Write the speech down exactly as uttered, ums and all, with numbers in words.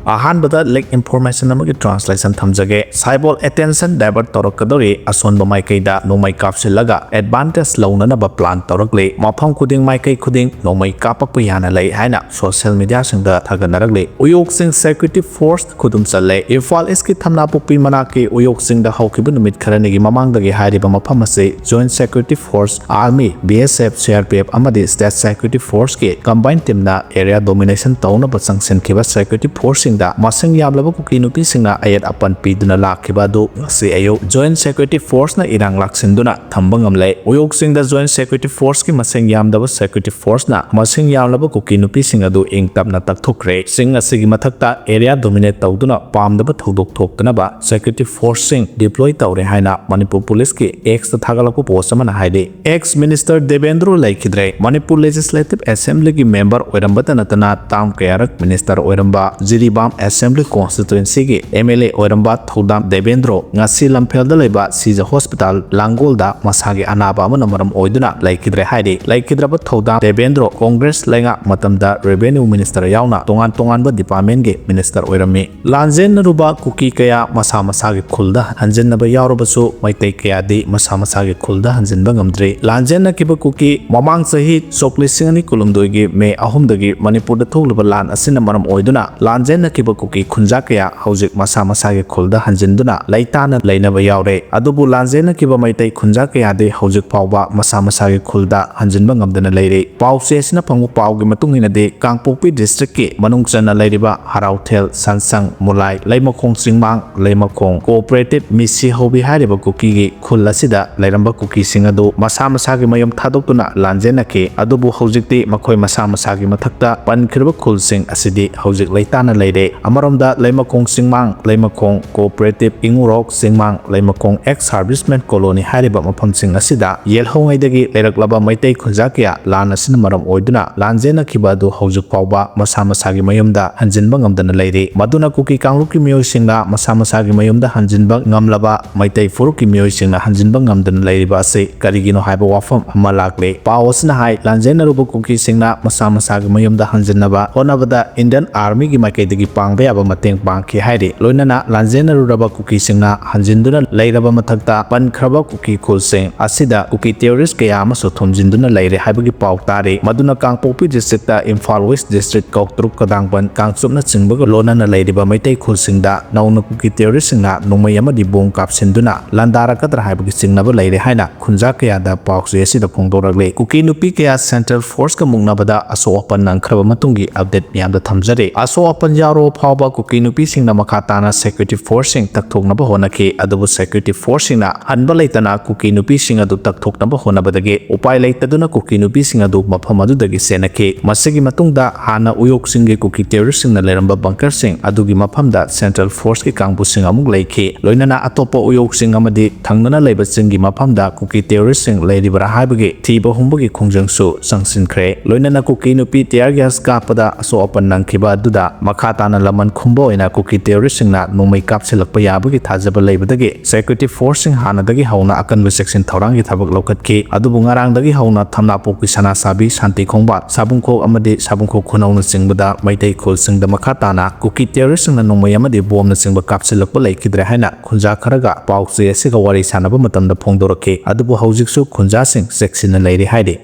ꯑꯍꯥꯟꯕꯗ ꯂꯤꯛ ꯏꯟꯐꯣꯔꯃꯦꯁꯟ ꯑꯃꯒꯤ ꯇ꯭ꯔꯥꯟꯁꯂꯦꯁꯟ ꯊꯝꯖꯒꯦ꯫ ꯁꯥꯏꯕꯣꯜ ꯑꯦꯇꯦꯟꯁꯟ ꯗꯥꯏꯚꯔꯠ ꯇꯧꯔꯛꯀꯗꯧꯔꯤ꯫ ꯑꯁꯣꯟꯕ ꯃꯥꯏꯀꯩꯗ ꯅꯣꯡꯃꯩ ꯀꯥꯞꯁꯤꯜꯂꯒ ꯑꯦꯗꯚꯥꯟꯇꯦꯖ ꯂꯧꯅꯅꯕ ꯄ꯭ꯂꯥꯟ ꯇꯧꯔꯛꯂꯤ꯫ ꯃꯐꯝ ꯈꯨꯗꯤꯡ, ꯃꯥꯏꯀꯩ ꯈꯨꯗꯤꯡ ꯅꯣꯡꯃꯩ ꯀꯥꯞꯄꯛꯄ ꯌꯥꯅ ꯂꯩ ꯍꯥꯏꯅ ꯁꯣꯁꯤꯌꯦꯜ ꯃꯤꯗꯤꯌꯥꯁꯤꯡꯗ ꯊꯥꯒꯠꯅꯔꯛꯂꯤ꯫ ꯎꯌꯣꯛꯁꯤꯡ ꯁꯦꯀ꯭ꯌꯨꯔꯤꯇꯤ ꯐꯣꯔꯁ ꯈꯨꯗꯨꯝ ꯆꯜꯂꯦ꯫ ꯏꯝꯐꯥꯜ ꯏꯁꯀꯤ ꯊꯝꯅꯥꯄꯣꯛꯄꯤ ꯃꯅꯥꯛꯀꯤ ꯎꯌꯣꯛꯁꯤꯡꯗ ꯍꯧꯈꯤꯕ ꯅꯨꯃꯤꯠ ꯈꯔꯅꯤꯒꯤ ꯃꯃꯥꯡꯗꯒꯤ ꯍꯥꯏꯔꯤꯕ ꯃꯐꯝ ꯑꯁꯤ joint security forces, army, B S F, C R P F ꯑꯃꯗꯤ ꯁ꯭ꯇꯦꯠ ꯁꯦꯀ꯭ꯌꯨꯔꯤꯇꯤ ꯐꯣꯔꯁꯀꯤ ꯀꯝꯕꯥꯏꯟ ꯇꯤꯝꯅ ꯑꯦꯔꯤꯌꯥ ꯗꯣꯃꯤꯅꯦꯁꯟ ꯇꯧꯅꯕ ꯆꯪꯁꯤꯟꯈꯤꯕ ꯁꯦꯀ꯭ꯌꯨꯔꯤꯇꯤ ꯐꯣꯔꯁꯁꯤꯡꯗ ꯃꯁꯤꯡ ꯌꯥꯝꯂꯕ ꯀꯨꯀꯤ ꯅꯨꯄꯤꯁꯤꯡꯅ ꯑꯌꯦꯠ ꯑꯄꯟ ꯄꯤꯗꯨꯅ ꯂꯥꯛꯈꯤꯕ ꯑꯗꯨ ꯉꯁꯤ ꯑꯌꯨꯛ ꯖꯣꯏꯟꯠ ꯁꯦꯀ꯭ꯌꯨꯔꯤꯇꯤ ꯐꯣꯔꯁꯅ ꯏꯔꯥꯡ ꯂꯥꯛꯁꯤꯟꯗꯨꯅ ꯊꯝꯕ ꯉꯝꯂꯦ꯫ ꯎꯌꯣꯛꯁꯤꯡꯗ ꯖꯣꯏꯟꯠ ꯁꯦꯀ꯭ꯌꯨꯔꯤꯇꯤ ꯐꯣꯔꯁꯀꯤ ꯃꯁꯤꯡ ꯌꯥꯝꯗꯕ ꯁꯦꯀ꯭ꯌꯨꯔꯤꯇꯤ ꯐꯣꯔꯁꯅ ꯃꯁꯤꯡ ꯌꯥꯝꯂꯕ ꯀꯨꯀꯤ ꯅꯨꯄꯤꯁꯤꯡ ꯑꯗꯨ ꯏꯪ ꯇꯞꯅ ꯇꯛꯊꯣꯛꯈ꯭ꯔꯦ꯫ ꯆꯤꯡ ꯑꯁꯤꯒꯤ ꯃꯊꯛꯇ ꯑꯦꯔꯤꯌꯥ ꯗꯣꯃꯤꯅꯦꯠ ꯇꯧꯗꯨꯅ ꯄꯥꯝꯗꯕ ꯊꯧꯗꯣꯛ ꯊꯣꯛꯇꯅꯕ ꯁꯦꯀ꯭ꯌꯨꯔꯤꯇꯤ ꯐꯣꯔꯁꯁꯤꯡ ꯗꯤꯄ꯭ꯂꯣꯏ ꯇꯧꯔꯦ ꯍꯥꯏꯅ ꯃꯅꯤꯄꯨꯔ ꯄꯨꯂꯤꯁꯀꯤ ꯑꯦꯛꯁꯇ ꯊꯥꯒꯠꯂꯛꯄ ꯄꯣꯁ ꯑꯃꯅ ꯍꯥꯏꯔꯤ꯫ ꯑꯦꯛꯁ ꯃꯤꯅꯤꯁꯇꯔ ꯗꯦꯕꯦꯟꯗ꯭ꯔꯣ ꯂꯩꯈꯤꯗ꯭ꯔꯦ꯫ ꯃꯅꯤꯄꯨꯔ ꯂꯦꯖꯤꯁꯂꯦꯇꯤꯚ ꯑꯦꯁꯦꯝꯕ꯭ꯂꯤꯒꯤ ꯃꯦꯝꯕꯔ ꯑꯣꯏꯔꯝꯕꯇ ꯅꯠꯇꯅ ꯇꯥꯝ ꯀꯌꯥꯔꯛ ꯃꯤꯅꯤꯁꯇꯔ ꯑꯣꯏꯔꯝꯕ ꯖꯤꯔꯤꯕꯥꯝ ꯑꯦꯁꯦꯝꯕ꯭ꯂꯤ ꯀꯣꯟꯁꯇꯤꯇ꯭ꯋꯦꯟꯁꯤꯒꯤ ꯑꯦꯝ ꯑꯦꯜ ꯑꯦ ꯑꯣꯏꯔꯝꯕ ꯊꯧꯗꯥꯝ ꯗꯦꯕꯦꯟꯗ꯭ꯔꯣ ꯉꯁꯤ ꯂꯝꯐꯦꯜꯗ ꯂꯩꯕ ꯁꯤꯖ ꯍꯣꯁꯄꯤꯇꯥꯜ ꯂꯥꯡꯒꯣꯜꯗ ꯃꯁꯥꯒꯤ ꯑꯅꯥꯕ ꯑꯃꯅ ꯃꯔꯝ ꯑꯣꯏꯗꯨꯅ ꯂꯩꯈꯤꯗ꯭ꯔꯦ ꯍꯥꯏꯔꯤ꯫ ꯂꯩꯈꯤꯗ꯭ꯔꯕ ꯊꯧꯗꯥꯝ ꯗꯦꯕꯦꯟꯗ꯭ꯔꯣ ꯀꯣꯡꯒ꯭ꯔꯦꯁ ꯂꯩꯉꯥꯛ ꯃꯇꯝꯗ ꯔꯦꯚꯦꯅ꯭ꯌꯨ ꯃꯤꯅꯤꯁꯇꯔ ꯌꯥꯎꯅ ꯇꯣꯉꯥꯟ ꯇꯣꯉꯥꯟꯕ ꯗꯤꯄꯥꯔꯠꯃꯦꯟꯒꯤ ꯃꯤꯅꯤꯁꯇꯔ ꯑꯣꯏꯔꯝꯃꯤ꯫ ꯂꯥꯟꯖꯦꯟꯅꯔꯨꯕ ꯀꯨꯀꯤ ꯀꯌꯥ ꯃꯁꯥ ꯃꯁꯥꯒꯤ ꯈꯨꯜꯗ ꯍꯟꯖꯤꯟꯅꯕ ꯌꯥꯎꯔꯕꯁꯨ, ꯃꯩꯇꯩ ꯀꯌꯥꯗꯤ ꯃꯁꯥ ꯃꯁꯥꯒꯤ ꯈꯨꯜꯗ ꯍꯟꯖꯤꯟꯕ ꯉꯝꯗ꯭ꯔꯤ꯫ ꯂꯥꯟꯖꯦꯟꯅꯈꯤꯕ ꯀꯨꯀꯤ ꯃꯃꯥꯡ ꯆꯍꯤ ꯁꯣꯛ ꯂꯤꯁꯤꯡ ꯑꯅꯤ ꯀꯨꯟꯍꯨꯝꯗꯣꯏꯒꯤ ꯃꯦ ꯑꯍꯨꯝꯗꯒꯤ ꯃꯅꯤꯄꯨꯔꯗ ꯊꯣꯛꯂꯤꯕ ꯂꯥꯟ ꯑꯁꯤꯅ ꯃꯔꯝ ꯑꯣꯏꯗꯨꯅ ꯂꯥꯟꯖꯦꯟꯅꯈꯤꯕ ꯀꯨꯀꯤ ꯈꯨꯟꯖꯥ ꯀꯌꯥ ꯍꯧꯖꯤꯛ ꯃꯁꯥ ꯃꯁꯥꯒꯤ ꯈꯨꯜꯗ ꯍꯟꯖꯤꯟꯗꯨꯅ ꯂꯩꯇꯥꯅ ꯂꯩꯅꯕ ꯌꯥꯎꯔꯦ꯫ ꯑꯗꯨꯕꯨ ꯂꯥꯟꯖꯦꯟꯅꯈꯤꯕ ꯃꯩꯇꯩ ꯈꯨꯟꯖꯥ ꯀꯌꯥꯗꯤ ꯍꯧꯖꯤꯛ ꯐꯥꯎꯕ ꯃꯁꯥ ꯃꯁꯥꯒꯤ ꯈꯨꯜꯗ ꯍꯟꯖꯤꯟꯕ ꯉꯝꯗꯅ ꯂꯩꯔꯤ꯫ ꯄꯥꯎꯆꯦ ꯑꯁꯤꯅ ꯐꯪꯕ ꯄꯥꯎꯒꯤ ꯃꯇꯨꯡ ꯏꯟꯅꯗꯤ, ꯀꯥꯡꯄꯣꯛꯄꯤ ꯗꯤꯁꯇ꯭ꯔꯤꯛꯀꯤ ꯃꯅꯨꯡ ꯆꯟꯅ ꯂꯩꯔꯤꯕ ꯍꯔꯥꯎꯊꯦꯜ, ꯁꯟꯁꯪ, ꯃꯨꯂꯥꯏ, ꯂꯩꯃꯈꯣꯡ ꯆꯤꯡꯃꯥꯡ, ꯂꯩꯃꯈꯣꯡ ꯀꯣꯑꯣꯄꯔꯦꯇꯤꯚ ꯃꯤꯁꯤ ꯍꯧꯕꯤ ꯍꯥꯏꯔꯤꯕ ꯀꯨꯀꯤꯒꯤ ꯈꯨꯜ ꯑꯁꯤꯗ ꯂꯩꯔꯝꯕ ꯀꯨꯀꯤꯁꯤꯡ ꯑꯗꯨ ꯃꯁꯥ ꯃꯁꯥꯒꯤ ꯃꯌꯨꯝ ꯊꯥꯗꯣꯛꯇꯨꯅ ꯂꯥꯟꯖꯦꯟꯅꯈꯤ꯫ ꯑꯗꯨꯕꯨ ꯍꯧꯖꯤꯛꯇꯤ ꯃꯈꯣꯏ ꯃꯁꯥ ꯃꯁꯥꯒꯤ ꯃꯊꯛꯇ ꯄꯟꯈ꯭ꯔꯤꯕ ꯈꯨꯜꯁꯤꯡ ꯑꯁꯤꯗꯤ ꯍꯧꯖꯤꯛ ꯂꯩꯇꯥꯅ ꯂꯩꯔꯦ꯫ ꯑꯃꯔꯣꯝꯗ ꯂꯩꯃꯈꯣꯡ ꯆꯤꯡꯃꯥꯡ, ꯂꯩꯃꯈꯣꯡ ꯀꯣꯑꯣꯄꯔꯦꯇꯤꯚ, ꯏꯉꯨꯔꯣꯛ ꯆꯤꯡꯃꯥꯡ, ꯂꯩꯃꯈꯣꯡ ꯑꯦꯛꯁ ꯁꯥꯔꯚꯤꯁꯃꯦꯟ ꯀꯣꯂꯣꯅꯤ ꯍꯥꯏꯔꯤꯕ ꯃꯐꯝꯁꯤꯡ ꯑꯁꯤꯗ ꯌꯦꯜꯍꯧꯉꯩꯗꯒꯤ ꯂꯩꯔꯛꯂꯕ ꯃꯩꯇꯩ ꯈꯨꯟꯖꯥ ꯀꯌꯥ ꯂꯥꯟ ꯑꯁꯤꯅ ꯃꯔꯝ ꯑꯣꯏꯗꯨꯅ ꯂꯥꯟꯖꯦꯟꯅꯈꯤꯕ ꯑꯗꯨ ꯍꯧꯖꯤꯛ ꯐꯥꯎꯕ ꯃꯁꯥ ꯃꯁꯥꯒꯤ ꯃꯌꯨꯝꯗ ꯍꯟꯖꯤꯟꯕ ꯉꯝꯗꯅ ꯂꯩꯔꯤ꯫ ꯃꯗꯨꯅ ꯀꯨꯀꯤ ꯀꯥꯡꯂꯨꯞꯀꯤ ꯃꯤꯑꯣꯏꯁꯤꯡꯅ ꯃꯁꯥ ꯃꯁꯥꯒꯤ ꯃꯌꯨꯝꯗ ꯍꯟꯖꯤꯟꯕ ꯉꯝꯂꯕ ꯃꯩꯇꯩ ꯐꯨꯔꯨꯞꯀꯤ ꯃꯤꯑꯣꯏꯁꯤꯡꯅ ꯍꯟꯖꯤꯟꯕ ꯉꯝꯗꯅ ꯂꯩꯔꯤꯕ ꯑꯁꯤ ꯀꯔꯤꯒꯤꯅꯣ ꯍꯥꯏꯕ ꯋꯥꯐꯝ ꯑꯃ ꯂꯥꯛꯂꯤ꯫ ꯄꯥꯎ ꯑꯁꯤꯅ ꯍꯥꯏ, ꯂꯥꯟꯖꯦꯟꯅꯔꯨꯕ ꯀꯨꯀꯤꯁꯤꯡꯅ ꯃꯁꯥ ꯃꯁꯥꯒꯤ ꯃꯌꯨꯝꯗ ꯍꯟꯖꯤꯟꯅꯕ ꯍꯣꯠꯅꯕꯗ ꯏꯟꯗꯤꯌꯟ ꯑꯥꯔꯃꯤꯒꯤ ꯃꯥꯏꯀꯩꯗꯒꯤ ꯄꯥꯡꯕ ꯌꯥꯕ ꯃꯇꯦꯡ ꯄꯥꯡꯈꯤ ꯍꯥꯏꯔꯤ꯫ ꯂꯣꯏꯅꯅ ꯂꯥꯟꯖꯦꯟꯅꯔꯨꯔꯕ ꯀꯨꯀꯤꯁꯤꯡꯅ ꯍꯟꯖꯤꯟꯗꯨꯅ ꯂꯩꯔꯕ ꯃꯊꯛꯇ, ꯄꯟꯈ꯭ꯔꯕ ꯀꯨꯀꯤ ꯈꯨꯜꯁꯤꯡ ꯑꯁꯤꯗ ꯀꯨꯀꯤ terrorist ꯀꯌꯥ ꯑꯃꯁꯨ ꯊꯣꯝꯖꯤꯟꯗꯨꯅ ꯂꯩꯔꯦ ꯍꯥꯏꯕꯒꯤ ꯄꯥꯎ ꯇꯥꯔꯤ꯫ ꯃꯗꯨꯅ ꯀꯥꯡꯄꯣꯛꯄꯤ district, ꯏꯝꯐꯥꯜ West district, ꯀꯧꯇ꯭ꯔꯨꯛ, ꯀꯗꯥꯡꯕꯟ, ꯀꯥꯡꯆꯨꯞꯅꯆꯤꯡꯕꯒ ꯂꯣꯏꯅꯅ ꯂꯩꯔꯤꯕ ꯃꯩꯇꯩ ꯈꯨꯜꯁꯤꯡꯗ ꯅꯧꯅ ꯀꯨꯀꯤ terrorist ꯁꯤꯡꯅ ꯅꯣꯡꯃꯩ ꯑꯃꯗꯤ bomb ꯀꯥꯞꯁꯤꯟꯗꯨꯅ ꯂꯥꯟꯗꯥꯔꯛꯀꯗ꯭ꯔꯥ ꯍꯥꯏꯕꯒꯤ ꯆꯤꯡꯅꯕ ꯂꯩꯔꯦ ꯍꯥꯏꯅ ꯈꯨꯟꯖꯥ ꯀꯌꯥꯗ ꯄꯥꯎꯆꯦ ꯑꯁꯤꯗ ꯐꯣꯡꯗꯣꯔꯛꯂꯤ꯫ ꯀꯨꯀꯤ ꯅꯨꯄꯤ ꯀꯌꯥ central force ꯀ ꯃꯨꯛꯅꯕꯗ ꯑꯁꯣꯛ ꯑꯄꯟ ꯅꯪꯈ꯭ꯔꯕ ꯃꯇꯨꯡꯒꯤ update ꯃꯌꯥꯝꯗ ꯊꯝꯖꯔꯤ꯫ ꯑꯁꯣꯛ ꯑꯄꯟ ꯌꯥꯎꯔꯕ ꯐꯥꯎꯕ ꯀꯨꯀꯤ ꯅꯨꯄꯤꯁꯤꯡꯅ ꯃꯈꯥ ꯇꯥꯅ security force ꯁꯤꯡ ꯇꯛꯊꯣꯛꯅꯕ ꯍꯣꯠꯅꯈꯤ, ꯑꯗꯨꯕꯨ security force ꯁꯤꯡꯅ ꯍꯟꯕ ꯂꯩꯇꯅ ꯀꯨꯀꯤ ꯅꯨꯄꯤꯁꯤꯡ ꯑꯗꯨ ꯇꯛꯊꯣꯛꯅꯕ ꯍꯣꯠꯅꯕꯗꯒꯤ ꯎꯄꯥꯏ ꯂꯩꯇꯗꯨꯅ ꯀꯨꯀꯤ ꯅꯨꯄꯤꯁꯤꯡ ꯑꯗꯨ ꯃꯐꯝ ꯑꯗꯨꯗꯒꯤ ꯆꯦꯟꯅꯈꯤ꯫ ꯃꯁꯤꯒꯤ ꯃꯇꯨꯡꯗ ꯍꯥꯟꯅ ꯎꯌꯣꯛꯁꯤꯡꯒꯤ ꯀꯨꯀꯤ terrorist ꯁꯤꯡꯅ ꯂꯩꯔꯝꯕ bunker ꯁꯤꯡ ꯑꯗꯨꯒꯤ ꯃꯐꯝꯗ central force ꯀꯤ ꯀꯥꯡꯕꯨꯁꯤꯡ ꯑꯃꯨꯛ ꯂꯩꯈꯤ꯫ ꯂꯣꯏꯅꯅ ꯑꯇꯣꯞꯄ ꯎꯌꯣꯛꯁꯤꯡ ꯑꯃꯗꯤ ꯊꯪꯅꯅ ꯂꯩꯕ ꯆꯤꯡꯒꯤ ꯃꯐꯝꯗ ꯀꯨꯀꯤ terrorist ꯁꯤꯡ ꯂꯩꯔꯤꯕ꯭ꯔꯥ ꯍꯥꯏꯕꯒꯤ ꯊꯤꯕ ꯍꯨꯝꯕꯒꯤ ꯈꯣꯡꯖꯪꯁꯨ ꯆꯪꯁꯤꯟꯈ꯭ꯔꯦ꯫ ꯂꯣꯏꯅꯅ ꯀꯨꯀꯤ ꯅꯨꯄꯤ tear gas ꯀꯥꯞꯄꯗ ꯑꯁꯣꯛ ꯑꯄꯟ ꯅꯪꯈꯤꯕ ꯑꯗꯨꯗ ꯃꯈꯥ ꯇꯥꯅ ꯂꯃꯟ ꯈꯨꯝꯕ ꯑꯣꯏꯅ ꯀꯨꯀꯤ terrorist ꯁꯤꯡꯅ ꯅꯣꯡꯃꯩ ꯀꯥꯞꯁꯤꯜꯂꯛꯄ ꯌꯥꯕꯒꯤ ꯊꯥꯖꯕ ꯂꯩꯕꯗꯒꯤ security force ꯁꯤꯡ ꯍꯥꯟꯅꯗꯒꯤ ꯍꯧꯅ ꯑꯀꯟꯕ ꯆꯦꯛꯁꯤꯟ ꯊꯧꯔꯥꯡꯒꯤ ꯊꯕꯛ ꯂꯧꯈꯠꯈꯤ꯫ ꯑꯗꯨꯕꯨ ꯉꯔꯥꯡꯗꯒꯤ ꯍꯧꯅ ꯊꯝꯅꯥꯄꯣꯛꯄꯤ, ꯁꯅꯥꯁꯥꯕꯤ, ꯁꯥꯟꯇꯤ ꯈꯣꯡꯕꯥꯟ, ꯁꯥꯕꯨꯡꯈꯣꯛ ꯑꯃꯗꯤ ꯁꯥꯕꯨꯡꯈꯣꯛ ꯈꯨꯅꯧꯅꯆꯤꯡꯕꯗ ꯃꯩꯇꯩ ꯈꯨꯜꯁꯤꯡꯗ ꯃꯈꯥ ꯇꯥꯅ ꯀꯨꯀꯤ terrorist ꯁꯤꯡꯅ ꯅꯣꯡꯃꯩ ꯑꯃꯗꯤ bomb ꯅꯆꯤꯡꯕ ꯀꯥꯞꯁꯤꯜꯂꯛꯄ ꯂꯩꯈꯤꯗ꯭ꯔꯦ ꯍꯥꯏꯅ ꯈꯨꯟꯖꯥ ꯈꯔꯒ ꯄꯥꯎꯆꯦ ꯑꯁꯤꯒ ꯋꯥꯔꯤ ꯁꯥꯟꯅꯕ ꯃꯇꯝꯗ ꯐꯣꯡꯗꯣꯔꯛꯈꯤ꯫ ꯑꯗꯨꯕꯨ ꯍꯧꯖꯤꯛꯁꯨ ꯈꯨꯟꯖꯥꯁꯤꯡ ꯆꯦꯛꯁꯤꯟꯅ ꯂꯩꯔꯤ ꯍꯥꯏꯔꯤ꯫